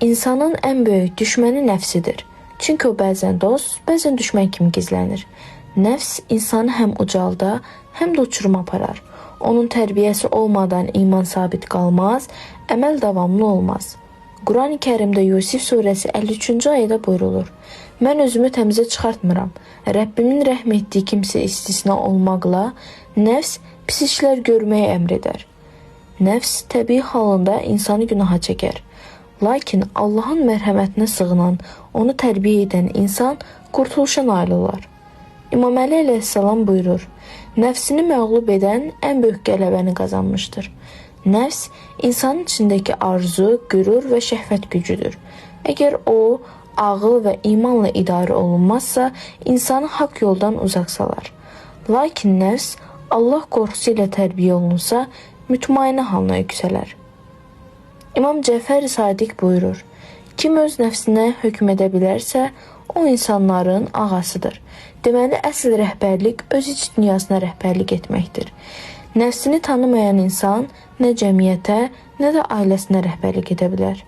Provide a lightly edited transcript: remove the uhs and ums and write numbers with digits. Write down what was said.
İnsanın ən böyük düşməni nəfsidir. Çünki o bəzən dost, bəzən düşmən kimi gizlənir. Nəfs insanı həm ucalda, həm də uçuruma aparar. Onun tərbiyəsi olmadan iman sabit qalmaz, əməl davamlı olmaz. Quran-ı Kərimdə Yusif surəsi 53-cü ayədə buyurulur: Mən özümü təmizə çıxartmıram. Rəbbimin rəhm etdiyi kimsə istisna olmaqla nəfs pis işlər görməyi əmr edər. Nəfs təbii halında insanı günaha çəkər. Lakin Allahın mərhəmətinə sığınan, onu tərbiyə edən insan qurtuluşa nail olar. İmam Əli əleyhissalam buyurur: Nəfsini məğlub edən ən böyük qələbəni qazanmışdır. Nəfs insanın içindəki arzu, qürur və şəhvət gücüdür. Əgər o ağıl və imanla idarə olunmazsa, insanı haqq yoldan uzaq salar. Lakin nəfs Allah qorxusu ilə tərbiyə olunsa, mütmainə halına yüksələr. İmam Cəfər Sadiq buyurur: Kim öz nəfsinə hökm edə bilərsə, o insanların ağasıdır. Deməli, əsl rəhbərlik öz iç dünyasına rəhbərlik etməkdir. Nəfsini tanımayan insan nə cəmiyyətə, nə də ailəsinə rəhbərlik edə bilər.